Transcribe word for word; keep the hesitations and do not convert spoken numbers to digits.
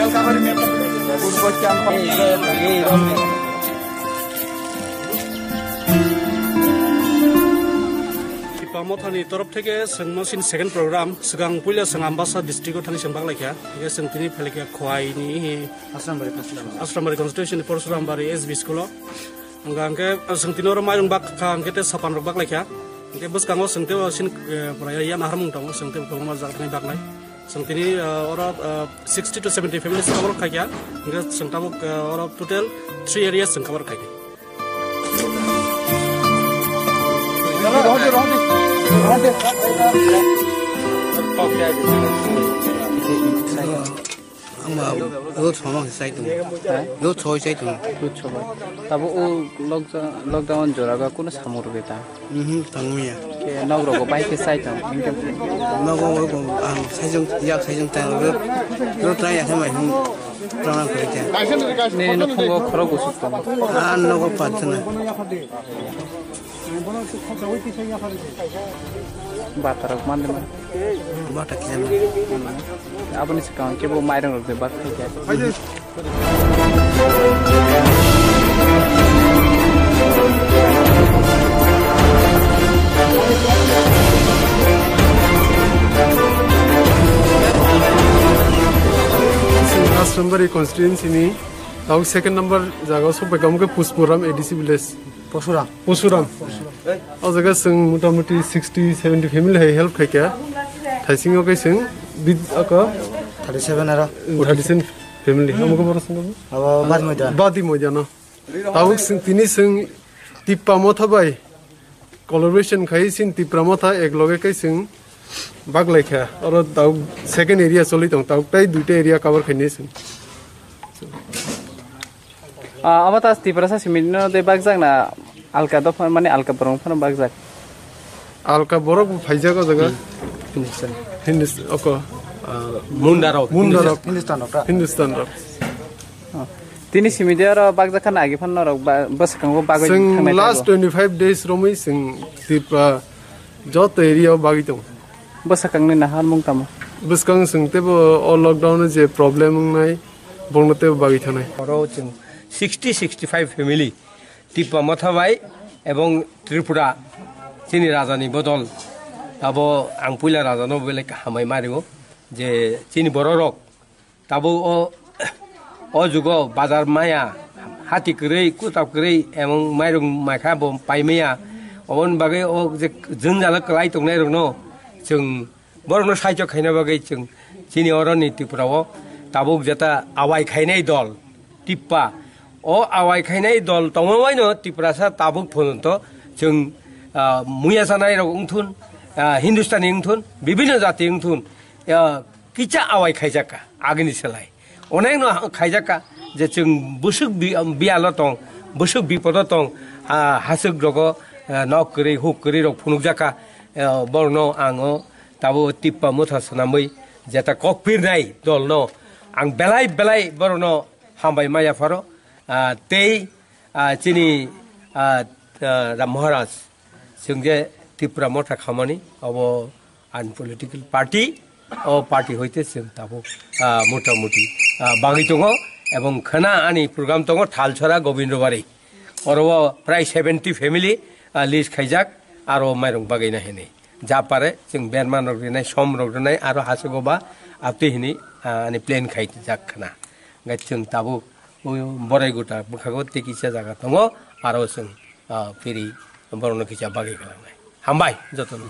Tipra Mothani torof theke chwngno sini second program, swkang puila chwng Ambasa district o thani chwng baklaikha, hingke chwng tini phailakha Khowai ni Asrambari constituency. Asrambari constituency ni Parsurambari S B school o. Hingke chwng tini oro mairung bak kha, hingke tei sapan rok baklaikha. Hingke bwskango chwng tei o sini, eh, pura ya, ya naharmung tongo, chwng tei kwbangma jaga thani baknai. Chwng tini, ah, oro, ah, sixty to seventy families cover khaikha. Hingke chwng tabuk, ah, oro total three areas chwng cover khaikha. Ama, o choma chai tongo. Ha? O choi chai tongo. O choma. Tabo o lockdown, lockdown jora ga kuno samung rwgwi ta? Mhm, tongmaya. Ke nok rogo bai ke sai tong, hingke nogo o ang saijong, yak saijong tang ro, ro tang ya samai hum, tang ang koi ta. Ne no phungo khorok gusuk tong. Ah, nogo patna. Bata rok man de man. Bata kisa man. Aboni swkang kebo mairung rok de bak khai kha. Asrambari constituency ni tau second number jaga o sok bai kamo khe Pushpuram A D C village. Pushpuram. Pushpuram. O jaga chwng motamuti sixty, seventy family hai help khaikha. Thaisingo khe chwng bid aka thirty seven aro. Thirty seven family. Amo khe borok chwng abo Badi Moidan. Badi Moidan no. Tabuk chwng tini chwng Tipra Motha bai collaboration khai sin Tipra Motha ek loge kai chwng baklaikha. Oro tabuk second area choli tong, tabuk tai duita area cover khaini chwng. Ah, abo ta Tiprasa simi no de bakjak na alka dopha, mane alka borok phano bakjak. Alka borok bo phaijak o jaga. Hindustan. Hindus-, oko, ah, Munda rok. Munda rok. Hindustan rok ta. Hindustan rok. Oh. Tini simi de oro bakjak khana agi phano rok ba, bwskango bagwi thangnai last twenty five days romwi chwng Tipra joto area o bagwi tongo. Bwsakangni naharmung tamo? Bwskang chwng teibo o lockdown o je problem wngnai, bongno teibo bagwi thanai. Oro chwng sixty, sixty five family Tipra Motha bai ebong Tripura chini rajani bodol abo ang puila rajano belai hambai mario je chini bororok tabuk o, o jugo bazar maya, hati kwrwi, kutab kwrwi, emon mairung maikha bo paimaya. Oboni bagwi o je jwngjalo kwlai tongnai rokno chwng borokno saichok khaina bagwi chwng chini oroni Tripura o tabuk jeta awai khainai dol Tipra. O awai khainai dol tongma waino Tiprasa tabuk phononto chwng, ah, muya sanai rok wngthun, ah, Hindustani wngthun, bibhinno jati wngthun, ah, kicha awai khaijak kha agini selai. Onekno khaijak kha je chwng bwswk bi-, biyalo tong, bwswk bipodo tong, ah, haswk rogo, ah, nok kwrwi, huk kwrwi rok phunukjak kha, ah, borokno ang o tabuk Tipra Motha swnamwi jeta kok pirnai dolno ang belai belai borokno hambai maya pharo, ah, tei, ah, chini, ah, ah, Ram Maharaj. Chwng je Tipra Motha khamani, obo ani political party, o party hoite chwng tabuk, ah, motamuti, ah, bagwi tongo, ebong khwna ani program tongo Thalsora Gobindobari. Oro o prai seventy family, ah, list khaijak, aro mairung bagwi na hinwi. Ja pare chwng berma rok rinai, som rok rinai, aro hasogo ba aptwi hinwi, ah, ani plan khaijak khwna. Hwnkhe chwng tabuk o borai guta bwkhago tei kisa jaga tongo, aro chwng, ah, phiri borokno kisa bagwi khalangnai. Hambai jotono.